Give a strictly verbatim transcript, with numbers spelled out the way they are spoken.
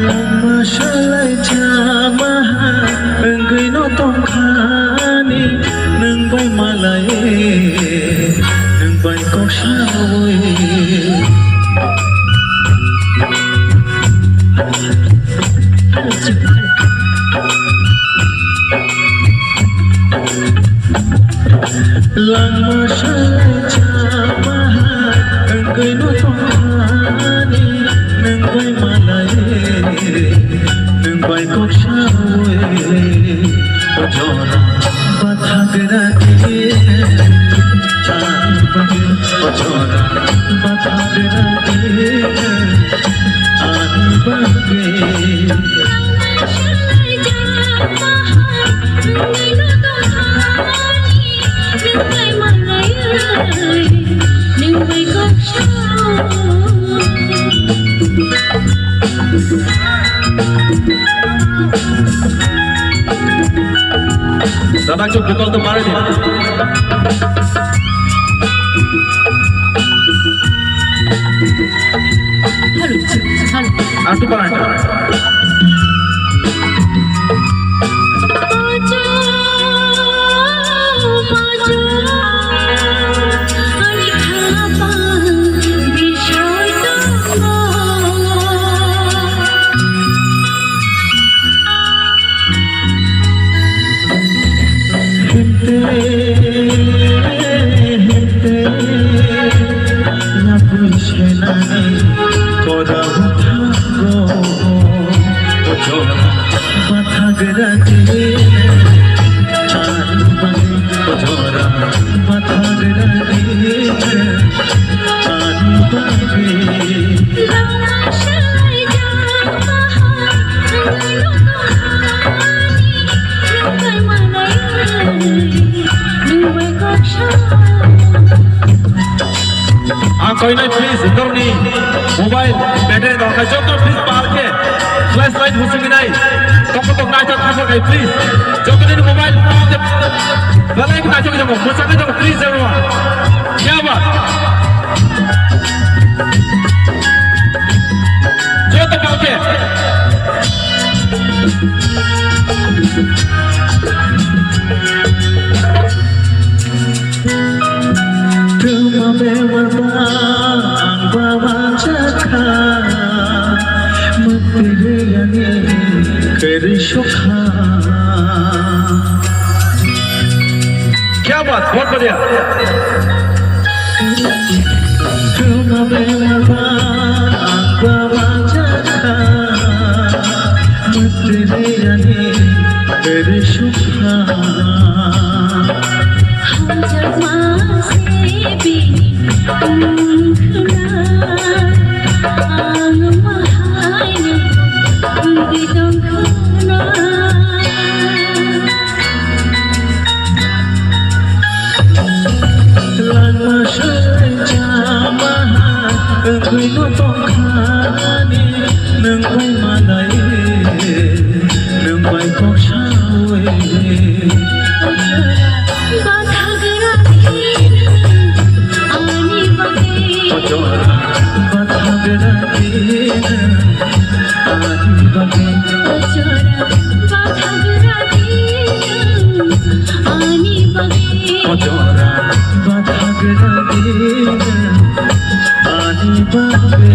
Lama salai chama ha, wngwi no tongkhani, nwng bai malai, nwng bai kok sawi. Langma salai chama ha, wngwi no tongthani, nwng bai malai, nwng bai kok sawi. O jora bathagra di, ani bagwi, o jora bathagra di, ani bagwi. Dada, chuk botol to mare de. Hello, hello. Antu paranto. Hente, hente, yapui senani kora buthango, o jora bathagra di, ani bagwi, o jora bathagra di, ani bagwi. Ang koinai, please, dorni mobile battery dorkar, joto please pal khe flashlight husung nai, toko tok naithok thangkha khai, please, joto ni mobile belai khe naithok tongo, mwchangwi tongo, please everyone. Kya baat? Joto pal khe. Twma bemar ba ang ba manjakha, mwtwi rwgani kwrwi sokha. Kya baat, bahut badhiya. Twma bemar ba ang ba manjakha, mwtwi rwgani kwrwi sokha. Hamjakma se bini wngkhwna, ang mahaino wngwi tongkhwna. Langma soi chama ha, wngwi no tongkhani, nwng bai malai, nwng bai kok sawi. Bathagra di nwng ani bagwi. O jora bathagra di nwng ani bagwi. O jora bathagra di nwng ani bagwi. O jora bathagra di nwng ani bagwi.